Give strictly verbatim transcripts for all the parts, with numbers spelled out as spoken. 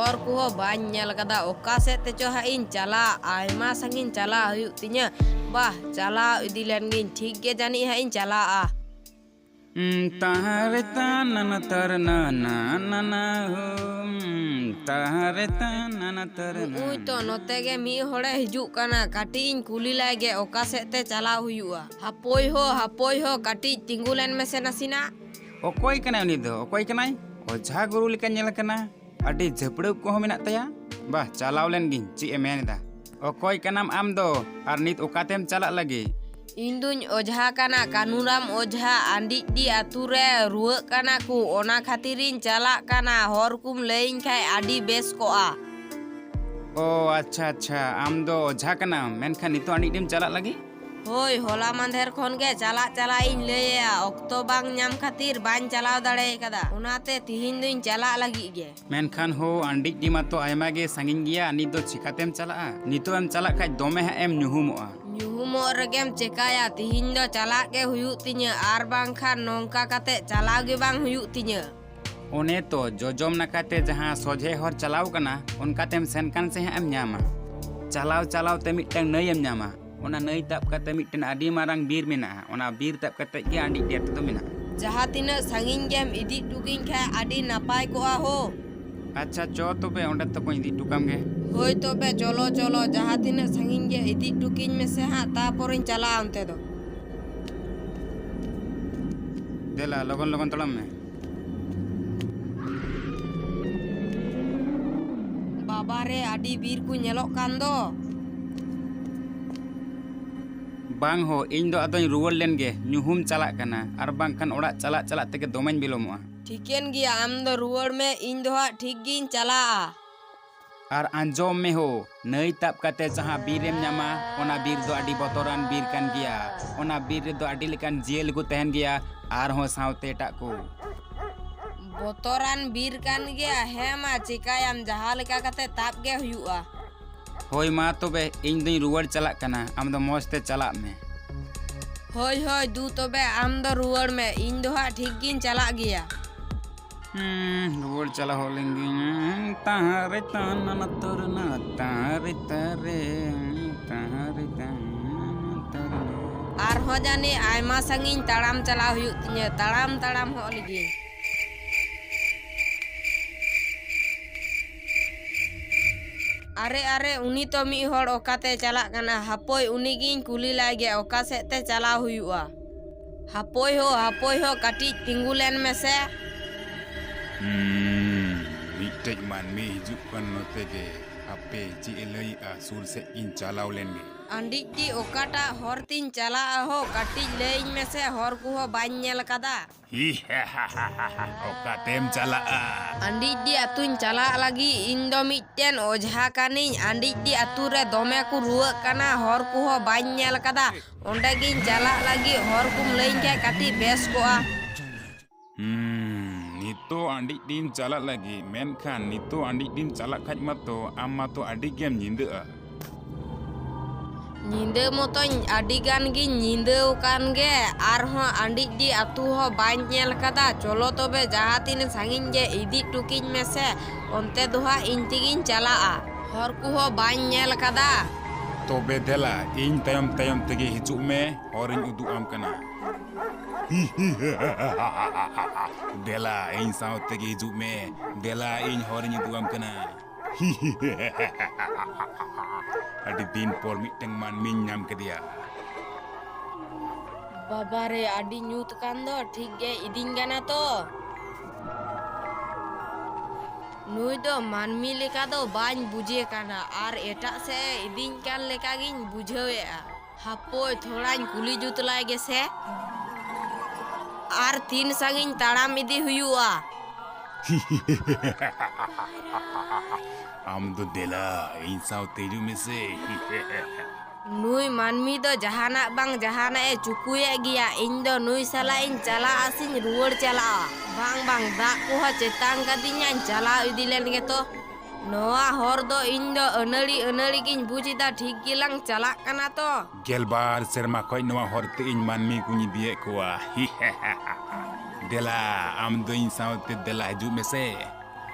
ᱦᱚᱨ ᱠᱚᱦᱚᱸ ᱵᱟᱹᱧ ᱧᱮᱞ ᱠᱟᱫᱟ, ᱚᱠᱟ ᱥᱮᱫ ᱛᱮᱪᱚ ᱦᱟᱸᱜ ᱤᱧ ᱪᱟᱞᱟᱜ, ᱟᱭᱢᱟ ᱥᱟᱺᱜᱤᱧ ᱪᱟᱞᱟᱜ ᱦᱩᱭᱩᱜ ᱛᱤᱧᱟᱹ᱾ ᱵᱟᱦ, ᱪᱟᱞᱟᱣ ᱤᱫᱤ ᱞᱮᱱ ᱜᱤᱧ, ᱴᱷᱤᱠ ᱜᱮ ᱡᱟᱹᱱᱤᱡ ᱦᱟᱸᱜ ᱤᱧ ᱪᱟᱞᱟᱜᱼᱟ᱾ ᱛᱟᱦᱟᱨᱮ ᱛᱟᱱᱟᱱᱟ ᱛᱟᱨᱱᱟ ᱱᱟᱱᱟ ᱦᱩᱢ, ᱛᱟᱦᱟᱨᱮ ᱛᱟᱱᱟᱱᱟ ᱛᱟᱨᱱᱟ᱾ ᱱᱩᱜᱼᱩᱭ ᱛᱚ ᱱᱚᱛᱮ ᱜᱮ ᱢᱤᱫ ᱦᱚᱲᱮ ᱦᱤᱡᱩᱜ ᱠᱟᱱᱟ, ᱠᱟᱹᱴᱤᱡ ᱤᱧ ᱠᱩᱞᱤ ᱞᱟᱭ ᱜᱮ ᱚᱠᱟ ᱥᱮᱫ ᱛᱮ ᱪᱟᱞᱟᱣ ᱦᱩᱭᱩᱜᱼᱟ᱾ ᱦᱟᱯᱳᱭ ᱦᱳ, ᱦᱟᱯᱳᱭ ᱦᱳ, ᱠᱟᱹᱴᱤᱡ ᱛᱤᱸᱜᱩ ᱞᱮᱱ ᱢᱮᱥᱮ ᱱᱟᱥᱮᱱᱟᱜ᱾ ᱚᱠᱚᱭ ᱠᱟᱱᱟᱭ ᱩᱱᱤ ᱫᱚ? ᱚᱠᱚᱭ ᱠᱟᱱᱟᱭ? ᱚᱡᱷᱟ ᱜᱩᱨᱩ ᱞᱮᱠᱟ ᱧᱮᱞ ᱠᱟᱱᱟ᱾ ᱟᱹᱰᱤ ᱡᱷᱟᱹᱯᱲᱟᱹᱣ ᱠᱚᱦᱚᱸ ᱢᱮᱱᱟᱜ ᱛᱟᱭᱟ᱾ ᱵᱟᱦ, ᱪᱟᱞᱟᱣ ᱞᱮᱱ ᱜᱤᱧ, ᱪᱮᱫ ᱮ ᱢᱮᱱ ᱮᱫᱟ? ᱚᱠᱚᱭ ᱠᱟᱱᱟᱢ ᱟᱢ ᱫᱚ? ᱟᱨ ᱱᱤᱛ ᱚᱠᱟᱛᱮᱢ ᱪᱟᱞᱟᱜ ᱞᱟᱹᱜᱤᱫ? ᱤᱧ ᱫᱩᱧ ᱚᱡᱷᱟ ᱠᱟᱱᱟ, ᱠᱟᱹᱱᱩᱨᱟᱢ ᱚᱡᱷᱟ, ᱟᱱᱰᱤᱰᱤ ᱟᱹᱛᱩ ᱨᱮ ᱨᱩᱣᱟᱹᱜ ᱠᱟᱱᱟ ᱠᱚ, ᱚᱱᱟ ᱠᱷᱟᱹᱛᱤᱨᱤᱧ ᱪᱟᱞᱟᱜ ᱠᱟᱱᱟ᱾ ᱦᱚᱨ ᱠᱚᱢ ᱞᱟᱹᱭᱟᱹᱧ ᱠᱷᱟᱡ ᱟᱹᱰᱤ ᱵᱮᱥ ᱠᱚᱜᱼᱟ᱾ ᱚ, ᱟᱪᱪᱷᱟ, ᱟᱪᱪᱷᱟ, ᱟᱢ ᱫᱚ ᱚᱡᱷᱟ ᱠᱟᱱᱟᱢ, ᱢᱮᱱᱠᱷᱟᱱ ᱱᱤᱛᱚᱜ ᱟᱱᱰᱤᱰᱤᱢ ᱪᱟᱞᱟᱜ ᱞᱟᱹᱜᱤᱫ? ᱦᱳᱭ, ᱦᱚᱞᱟ ᱢᱟᱫᱷᱮᱨ ᱠᱷᱚᱱ ᱜᱮ ᱪᱟᱞᱟᱜ ᱪᱟᱞᱟᱜ ᱤᱧ ᱞᱟᱹᱭ ᱟᱭᱟ, ᱚᱠᱛᱚ ᱵᱟᱝ ᱧᱟᱢ ᱠᱷᱟᱹᱛᱤᱨ ᱵᱟᱹᱧ ᱪᱟᱞᱟᱣ ᱫᱟᱲᱮ ᱠᱟᱫᱟ, ᱚᱱᱟᱛᱮ ᱛᱤᱦᱤᱧ ᱫᱩᱧ ᱪᱟᱞᱟᱜ ᱞᱟᱹᱜᱤᱫ ᱜᱮ᱾ ᱢᱮᱱᱠᱷᱟᱱ ᱦᱳ, ᱟᱱᱰᱤᱰᱤ ᱢᱟᱛᱚ ᱟᱭᱢᱟ ᱜᱮ ᱥᱟᱺᱜᱤᱧ ᱜᱮᱭᱟ, ᱱᱤᱛ ᱫᱚ ᱪᱤᱠᱟᱛᱮᱢ ᱪᱟᱞᱟᱜᱼᱟ? ᱱᱤᱛᱚᱜ ᱮᱢ ᱪᱟᱞᱟᱜ ᱠᱷᱟᱡ ᱫᱚᱢᱮ ᱦᱟᱸᱜ ᱮᱢ ᱧᱩᱦᱩᱢᱚᱜᱼᱟ᱾ ᱧᱩᱦᱩᱢᱚᱜ ᱨᱮᱜᱮᱢ ᱪᱮᱠᱟᱭᱟ, ᱛᱤᱦᱤᱧ ᱫᱚ ᱪᱟᱞᱟᱜ ᱜᱮ ᱦᱩᱭᱩᱜ ᱛᱤᱧᱟᱹ, ᱟᱨ ᱵᱟᱝᱠᱷᱟᱱ ᱱᱚᱝᱠᱟ ᱠᱟᱛᱮ ᱪᱟᱞᱟᱣ ᱜᱮ ᱵᱟᱝ ᱦᱩᱭᱩᱜ ᱛᱤᱧᱟᱹ᱾ ᱚᱱᱮ ᱛᱚ, ᱡᱚᱡᱚᱢ ᱱᱟᱠᱷᱟᱛᱮ ᱡᱟᱦᱟᱸ ᱥᱚᱡᱷᱮ ᱦᱚᱨ ᱪᱟᱞᱟᱣ ᱠᱟᱱᱟ, ᱚᱱᱠᱟᱛᱮᱢ ᱥᱮᱱ ᱠᱟᱱ ᱥᱮ ᱦᱟᱸᱜ ᱮᱢ ᱧᱟᱢᱟ᱾ ᱪᱟᱞᱟᱣ ᱪᱟᱞᱟᱣ ᱛᱮ ᱢᱤᱫᱴᱟᱝ ᱱᱟᱹᱭ ᱮᱢ ᱧᱟᱢᱟ᱾ ᱚᱱᱟ ᱱᱟᱹᱭ ᱛᱟᱵ ᱠᱟᱛᱮ ᱢᱤᱫᱴᱮᱱ ᱟᱹᱰᱤ ᱢᱟᱨᱟᱝ ᱵᱤᱨ ᱢᱮᱱᱟᱜᱼᱟ᱾ ᱚᱱᱟ ᱵᱤᱨ ᱛᱟᱵ ᱠᱟᱛᱮ ᱜᱮ ᱟᱱᱰᱤᱰᱤ ᱟᱹᱛᱩ ᱫᱚ ᱢᱮᱱᱟᱜᱼᱟ᱾ ᱡᱟᱦᱟᱸ ᱛᱤᱱᱟᱹᱜ ᱥᱟᱺᱜᱤᱧ ᱜᱮᱢ ᱤᱫᱤ ᱦᱚᱴᱚ ᱠᱤᱧ ᱠᱷᱟᱡ ᱟᱹᱰᱤ ᱱᱟᱯᱟᱭ ᱠᱚᱜᱼᱟ ᱦᱳ᱾ ᱟᱪᱪᱷᱟ, ᱪᱚ ᱛᱚᱵᱮ, ᱚᱸᱰᱮ ᱛᱚᱠᱚᱧ ᱤᱫᱤ ᱦᱚᱴᱚ ᱠᱟᱢ ᱜᱮ᱾ ᱦᱳᱭ ᱛᱚᱵᱮ, ᱪᱚᱞᱚ, ᱪᱚᱞᱚ, ᱡᱟᱦᱟᱸ ᱛᱤᱱᱟᱹᱜ ᱥᱟᱺᱜᱤᱧ ᱜᱮ ᱤᱫᱤ ᱦᱚᱴᱚ ᱠᱤᱧ ᱢᱮᱥᱮ ᱦᱟᱸᱜ, ᱛᱟᱯᱚᱨᱮᱧ ᱪᱟᱞᱟᱜᱼᱟ ᱚᱱᱛᱮ ᱫᱚ᱾ ᱫᱮᱞᱟ, ᱞᱚᱜᱚᱱ ᱞᱚᱜᱚᱱ ᱛᱟᱲᱟᱢ ᱢᱮ᱾ ᱵᱟᱵᱟ ᱨᱮ, ᱟᱹᱰᱤ ᱵᱤᱨ ᱠᱚ ᱧᱮᱞᱚᱜ ᱠᱟᱱ ᱫᱚ᱾ ᱵᱟᱝ ᱦᱳ, ᱤᱧ ᱫᱚ ᱟᱫᱚᱧ ᱨᱩᱣᱟᱹᱲ ᱞᱮᱱ ᱜᱮ, ᱧᱩᱦᱩᱢ ᱪᱟᱞᱟᱜ ᱠᱟᱱᱟ, ᱟᱨ ᱵᱟᱝᱠᱷᱟᱱ ᱚᱲᱟᱜ ᱪᱟᱞᱟᱜ ᱪᱟᱞᱟᱜ ᱛᱮᱜᱮ ᱫᱚᱢᱮᱧ ᱵᱤᱞᱚᱢᱚᱜᱼᱟ᱾ ᱴᱷᱤᱠᱟᱹᱱ ᱜᱮᱭᱟ, ᱟᱢ ᱫᱚ ᱨᱩᱣᱟᱹᱲ ᱢᱮ, ᱤᱧ ᱫᱚ ᱦᱟᱸᱜ ᱴᱷᱤᱠ ᱜᱤᱧ ᱪᱟᱞᱟᱜᱼᱟ᱾ ᱟᱨ ᱟᱸᱡᱚᱢ ᱢᱮ ᱦᱳ, ᱱᱟᱹᱭ ᱛᱟᱵ ᱠᱟᱛᱮ ᱡᱟᱦᱟᱸ ᱵᱤᱨ ᱮᱢ ᱧᱟᱢᱟ, ᱚᱱᱟ ᱵᱤᱨ ᱫᱚ ᱟᱹᱰᱤ ᱵᱚᱛᱚᱨᱟᱱ ᱵᱤᱨ ᱠᱟᱱ ᱜᱮᱭᱟ᱾ ᱚᱱᱟ ᱵᱤᱨ ᱨᱮᱫᱚ ᱟᱹᱰᱤ ᱞᱮᱠᱟᱱ ᱡᱤᱭᱟᱹᱞᱤ ᱠᱚ ᱛᱟᱦᱮᱱ ᱜᱮᱭᱟ, ᱟᱨᱦᱚᱸ ᱥᱟᱶᱛᱮ ᱮᱴᱟᱜ ᱠᱚ᱾ ᱵᱚᱛᱚᱨᱟᱱ ᱵᱤᱨ ᱠᱟᱱ ᱜᱮᱭᱟ᱾ ᱦᱮᱸ ᱢᱟ, ᱪᱮᱠᱟᱭᱟᱢ, ᱡᱟᱦᱟᱸ ᱞᱮᱠᱟ ᱠᱟᱛᱮ ᱛᱟᱵ ᱜᱮ ᱦᱩᱭᱩᱜᱼᱟ᱾ ᱦᱳᱭ ᱢᱟ ᱛᱚᱵᱮ, ᱤᱧ ᱫᱩᱧ ᱨᱩᱣᱟᱹᱲ ᱪᱟᱞᱟᱜ ᱠᱟᱱᱟ, ᱟᱢ ᱫᱚ ᱢᱚᱡᱽ ᱛᱮ ᱪᱟᱞᱟᱜ ᱢᱮ᱾ ᱦᱳᱭ, ᱦᱳᱭ, ᱫᱩ ᱛᱚᱵᱮ ᱟᱢ ᱫᱚ ᱨᱩᱣᱟᱹᱲ ᱢᱮ, ᱤᱧ ᱫᱚ ᱦᱟᱸᱜ ᱴᱷᱤᱠ ᱜᱤᱧ ᱪᱟᱞᱟᱜ ᱜᱮᱭᱟ᱾ ᱦᱩᱸ, ᱨᱩᱣᱟᱹᱲ ᱪᱟᱞᱟᱣ ᱦᱚᱸ ᱞᱮᱱ ᱜᱤᱧ᱾ ᱛᱟᱦᱟᱨᱮ ᱛᱟᱱᱟᱱᱟ ᱛᱚᱨᱱᱟ, ᱛᱟᱦᱟᱨᱮ ᱛᱟᱨᱮ, ᱛᱟᱦᱟᱨᱮ ᱛᱟᱱᱟᱱᱟ ᱛᱚᱨᱱᱟ᱾ ᱟᱨᱦᱚᱸ ᱡᱟᱹᱱᱤᱡ ᱟᱭᱢᱟ ᱥᱟᱺᱜᱤᱧ ᱛᱟᱲᱟᱢ ᱪᱟᱞᱟᱣ ᱦᱩᱭᱩᱜ ᱛᱤᱧᱟᱹ, ᱛᱟᱲᱟᱢ ᱛᱟᱲᱟᱢ ᱦᱚᱸ ᱞᱟᱹᱜᱤᱫ᱾ ᱟᱨᱮ, ᱟᱨᱮ, ᱩᱱᱤ ᱛᱚ ᱢᱤᱫ ᱦᱚᱲ ᱚᱠᱟᱛᱮ ᱪᱟᱞᱟᱜ ᱠᱟᱱᱟ? ᱦᱟᱯᱳᱭ, ᱩᱱᱤ ᱜᱤᱧ ᱠᱩᱞᱤ ᱞᱟᱭ ᱜᱮ, ᱚᱠᱟ ᱥᱮᱫ ᱛᱮ ᱪᱟᱞᱟᱣ ᱦᱩᱭᱩᱜᱼᱟ? ᱦᱟᱯᱳᱭ ᱦᱳ, ᱦᱟᱯᱳᱭ ᱦᱳ, ᱠᱟᱹᱴᱤᱡ ᱛᱤᱸᱜᱩ ᱞᱮᱱ ᱢᱮᱥᱮ᱾ ᱦᱩᱸ, ᱢᱤᱫᱴᱮᱡ ᱢᱟᱹᱱᱢᱤ ᱦᱤᱡᱩᱜ ᱠᱟᱱ ᱱᱚᱛᱮ ᱜᱮ᱾ ᱦᱟᱯᱮ, ᱪᱮᱫ ᱮ ᱞᱟᱹᱭᱮᱜᱼᱟ, ᱥᱩᱨ ᱥᱮᱫ ᱜᱤᱧ ᱪᱟᱞᱟᱣ ᱞᱮᱱ ᱜᱮ᱾ ᱟᱸᱰᱤᱡ ᱰᱤ, ᱚᱠᱟᱴᱟᱜ ᱦᱚᱨ ᱛᱤᱧ ᱪᱟᱞᱟᱜᱼᱟ ᱦᱳ? ᱠᱟᱹᱴᱤᱡ ᱞᱟᱹᱭᱟᱹᱧ ᱢᱮᱥᱮ, ᱦᱚᱨ ᱠᱚᱦᱚᱸ ᱵᱟᱹᱧ ᱧᱮᱞ ᱠᱟᱫᱟ᱾ ᱚᱠᱟᱛᱮᱢ ᱪᱟᱞᱟᱜᱼᱟ? ᱟᱸᱰᱤᱡ ᱰᱤ ᱟᱹᱛᱩᱧ ᱪᱟᱞᱟᱜ ᱞᱟᱹᱜᱤᱫ᱾ ᱤᱧ ᱫᱚ ᱢᱤᱫᱴᱮᱱ ᱚᱡᱷᱟ ᱠᱟᱹᱱᱟᱹᱧ᱾ ᱟᱸᱰᱤᱡ ᱰᱤ ᱟᱹᱛᱩ ᱨᱮ ᱫᱚᱢᱮ ᱠᱚ ᱨᱩᱣᱟᱹᱜ ᱠᱟᱱᱟ, ᱦᱚᱨ ᱠᱚᱦᱚᱸ ᱵᱟᱹᱧ ᱧᱮᱞ ᱠᱟᱫᱟ᱾ ᱚᱸᱰᱮ ᱜᱤᱧ ᱪᱟᱞᱟᱜ ᱞᱟᱹᱜᱤᱫ, ᱦᱚᱨ ᱠᱚᱢ ᱞᱟᱹᱭᱟᱹᱧ ᱠᱷᱟᱡ ᱠᱟᱹᱴᱤᱡ ᱵᱮᱥ ᱠᱚᱜᱼᱟ᱾ ᱦᱩᱸ, ᱱᱤᱛᱚᱜ ᱟᱸᱰᱤᱡ ᱰᱤᱢ ᱪᱟᱞᱟᱜ ᱞᱟᱹᱜᱤᱫ, ᱢᱮᱱᱠᱷᱟᱱ ᱱᱤᱛᱚᱜ ᱟᱸᱰᱤᱡ ᱰᱤᱢ ᱪᱟᱞᱟᱜ ᱠᱷᱟᱡ ᱢᱟᱛᱚ ᱟᱢ ᱢᱟᱛᱚ ᱟᱹᱰᱤ ᱜᱮᱢ ᱧᱤᱫᱟᱹᱜᱼᱟ᱾ ᱧᱤᱫᱟᱹ ᱢᱚᱛᱚᱧ ᱟᱹᱰᱤ ᱜᱟᱱ ᱜᱤᱧ ᱧᱤᱫᱟᱹ ᱟᱠᱟᱱ ᱜᱮ, ᱟᱨᱦᱚᱸ ᱟᱸᱰᱤᱡ ᱰᱤ ᱟᱹᱛᱩ ᱦᱚᱸ ᱵᱟᱹᱧ ᱧᱮᱞ ᱠᱟᱫᱟ᱾ ᱪᱚᱞᱚ ᱛᱚᱵᱮ ᱡᱟᱦᱟᱸ ᱛᱤᱱᱟᱹᱜ ᱥᱟᱺᱜᱤᱧ ᱜᱮ ᱤᱫᱤ ᱦᱚᱴᱚ ᱠᱤᱧ ᱢᱮᱥᱮ, ᱚᱱᱛᱮ ᱫᱚ ᱦᱟᱸᱜ ᱤᱧ ᱛᱮᱜᱤᱧ ᱪᱟᱞᱟᱜᱼᱟ᱾ ᱦᱚᱨ ᱠᱚᱦᱚᱸ ᱵᱟᱹᱧ ᱧᱮᱞ ᱠᱟᱫᱟ᱾ ᱛᱚᱵᱮ ᱫᱮᱞᱟ, ᱤᱧ ᱛᱟᱭᱚᱢ ᱛᱟᱭᱚᱢ ᱛᱮᱜᱮ ᱦᱤᱡᱩᱜ ᱢᱮ, ᱦᱚᱨᱤᱧ ᱩᱫᱩᱜ ᱟᱢ ᱠᱟᱱᱟ᱾ ᱫᱮᱞᱟ, ᱤᱧ ᱥᱟᱶ ᱛᱮᱜᱮ ᱦᱤᱡᱩᱜ ᱢᱮ᱾ ᱫᱮᱞᱟ, ᱤᱧ ᱦᱚᱨᱤᱧ ᱩᱫᱩᱜ ᱟᱢ ᱠᱟᱱᱟ᱾ ᱟᱹᱰᱤ ᱫᱤᱱ ᱯᱚᱨ ᱢᱤᱫᱴᱟᱝ ᱢᱟᱹᱱᱢᱤᱧ ᱧᱟᱢ ᱠᱮᱫᱮᱭᱟ᱾ ᱵᱟᱵᱟ ᱨᱮ, ᱟᱹᱰᱤ ᱧᱩᱛ ᱠᱟᱱ ᱫᱚ, ᱴᱷᱤᱠ ᱜᱮ ᱤᱫᱤᱧ ᱠᱟᱱᱟ ᱛᱚ? ᱱᱩᱭ ᱫᱚ ᱢᱟᱹᱱᱢᱤ ᱞᱮᱠᱟ ᱫᱚ ᱵᱟᱹᱧ ᱵᱩᱡᱮ ᱠᱟᱱᱟ, ᱟᱨ ᱮᱴᱟᱜ ᱥᱮᱫ ᱮ ᱤᱫᱤᱧ ᱠᱟᱱ ᱞᱮᱠᱟ ᱜᱤᱧ ᱵᱩᱡᱷᱟᱹᱣᱮᱫᱼᱟ᱾ ᱦᱟᱯᱳᱭ, ᱛᱷᱚᱲᱟᱧ ᱠᱩᱞᱤ ᱡᱩᱛ ᱞᱟᱭ ᱜᱮᱥᱮ᱾ ᱟᱨ ᱛᱤᱱ ᱥᱟᱺᱜᱤᱧ ᱛᱟᱲᱟᱢ ᱤᱫᱤ ᱦᱩᱭᱩᱜᱼᱟ? ᱟᱢ ᱫᱚ ᱫᱮᱞᱟ, ᱤᱧ ᱥᱟᱶᱛᱮ ᱦᱤᱡᱩᱜ ᱢᱮᱥᱮ᱾ ᱱᱩᱭ ᱢᱟᱹᱱᱢᱤ ᱫᱚ ᱡᱟᱦᱟᱱᱟᱜ ᱵᱟᱝ ᱡᱟᱦᱟᱱᱟᱜ ᱮ ᱪᱩᱠᱩᱭᱮᱫ ᱜᱮᱭᱟ᱾ ᱤᱧ ᱫᱚ ᱱᱩᱭ ᱥᱟᱞᱟᱜ ᱤᱧ ᱪᱟᱞᱟᱜᱼᱟ ᱥᱮᱧ ᱨᱩᱣᱟᱹᱲ ᱪᱟᱞᱟᱜᱼᱟ? ᱵᱟᱝ, ᱵᱟᱝ, ᱫᱟᱜ ᱠᱚᱦᱚᱸ ᱪᱮᱛᱟᱝ ᱠᱟᱫᱤᱧᱟᱧ, ᱪᱟᱞᱟᱣ ᱤᱫᱤ ᱞᱮᱱ ᱜᱮᱛᱚ᱾ ᱱᱚᱣᱟ ᱦᱚᱨ ᱫᱚ ᱤᱧ ᱫᱚ ᱟᱹᱱᱟᱹᱲᱤ ᱟᱹᱱᱟᱹᱲᱤ ᱜᱤᱧ ᱵᱩᱡᱽ ᱮᱫᱟ, ᱴᱷᱤᱠ ᱜᱮᱞᱟᱝ ᱪᱟᱞᱟᱜ ᱠᱟᱱᱟ ᱛᱚ? ᱜᱮᱞᱵᱟᱨ ᱥᱮᱨᱢᱟ ᱠᱷᱚᱡ ᱱᱚᱣᱟ ᱦᱚᱨ ᱛᱮ ᱤᱧ ᱢᱟᱹᱱᱢᱤ ᱠᱚᱧ ᱤᱫᱤᱭᱮᱫ ᱠᱚᱣᱟ᱾ ᱫᱮᱞᱟ, ᱟᱢ ᱫᱚ ᱤᱧ ᱥᱟᱶᱛᱮ ᱫᱮᱞᱟ ᱦᱤᱡᱩᱜ ᱢᱮᱥᱮ᱾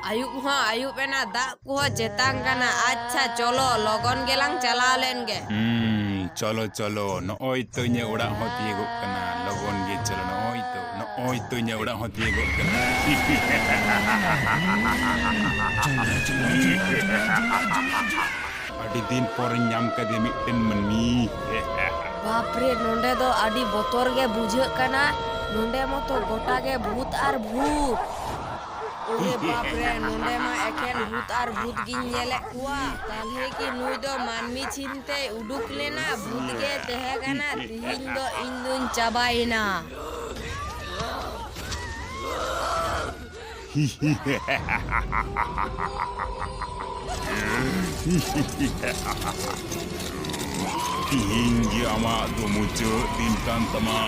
ᱟᱹᱭᱩᱵ ᱦᱚᱸ ᱟᱹᱭᱩᱵ ᱮᱱᱟ, ᱫᱟᱜ ᱠᱚᱦᱚᱸ ᱪᱮᱛᱟᱝ ᱠᱟᱱᱟ᱾ ᱟᱪᱪᱷᱟ, ᱪᱚᱞᱚ, ᱞᱚᱜᱚᱱ ᱜᱮᱞᱟᱝ ᱪᱟᱞᱟᱣ ᱞᱮᱱ ᱜᱮ᱾ ᱦᱩᱸ, ᱪᱚᱞᱚ, ᱪᱚᱞᱚ᱾ ᱱᱚᱜᱼᱚᱭ ᱛᱚ ᱤᱧᱟᱹᱜ ᱚᱲᱟᱜ ᱦᱚᱸ ᱛᱤᱭᱳᱜᱚᱜ ᱠᱟᱱᱟ᱾ ᱞᱚᱜᱚᱱ ᱜᱮ ᱪᱚᱞᱚ, ᱱᱚᱜᱼᱚᱭ ᱛᱚ, ᱱᱚᱜᱼᱚᱭ ᱛᱚ ᱤᱧᱟᱹᱜ ᱚᱲᱟᱜ ᱦᱚᱸ ᱛᱤᱭᱳᱜᱚᱜ ᱠᱟᱱᱟ᱾ ᱟᱹᱰᱤ ᱫᱤᱱ ᱯᱚᱨᱮᱧ ᱧᱟᱢ ᱠᱟᱫᱮᱭᱟ ᱢᱤᱫᱴᱮᱱ ᱢᱟᱹᱱᱢᱤ᱾ ᱵᱟᱯᱨᱮ, ᱱᱚᱸᱰᱮ ᱫᱚ ᱟᱹᱰᱤ ᱵᱚᱛᱚᱨ ᱜᱮ ᱵᱩᱡᱷᱟᱹᱜ ᱠᱟᱱᱟ᱾ ᱱᱚᱸᱰᱮ ᱢᱚᱛᱚ ᱜᱚᱴᱟ ᱜᱮ ᱵᱷᱩᱛ ᱟᱨ ᱵᱷᱩᱛ᱾ ᱳᱨᱮ ᱵᱟᱯᱨᱮ, ᱱᱚᱸᱰᱮ ᱢᱟ ᱮᱠᱷᱮᱱ ᱵᱷᱩᱛ ᱟᱨ ᱵᱷᱩᱛ ᱜᱤᱧ ᱧᱮᱞᱮᱫ ᱠᱚᱣᱟ᱾ ᱛᱟᱦᱞᱮ ᱠᱤ ᱱᱩᱭ ᱫᱚ ᱢᱟᱹᱱᱢᱤ ᱪᱷᱤᱱ ᱛᱮᱭ ᱩᱰᱩᱠ ᱞᱮᱱᱟ? ᱵᱷᱩᱛ ᱜᱮ ᱛᱟᱦᱮᱸ ᱠᱟᱱᱟ᱾ ᱛᱤᱦᱤᱧ ᱫᱚ ᱤᱧ ᱫᱩᱧ ᱪᱟᱵᱟᱭᱮᱱᱟ᱾ ᱛᱤᱦᱤᱧ ᱜᱮ ᱟᱢᱟᱜ ᱫᱚ ᱢᱩᱪᱟᱹᱫ ᱫᱤᱱ ᱠᱟᱱ ᱛᱟᱢᱟ᱾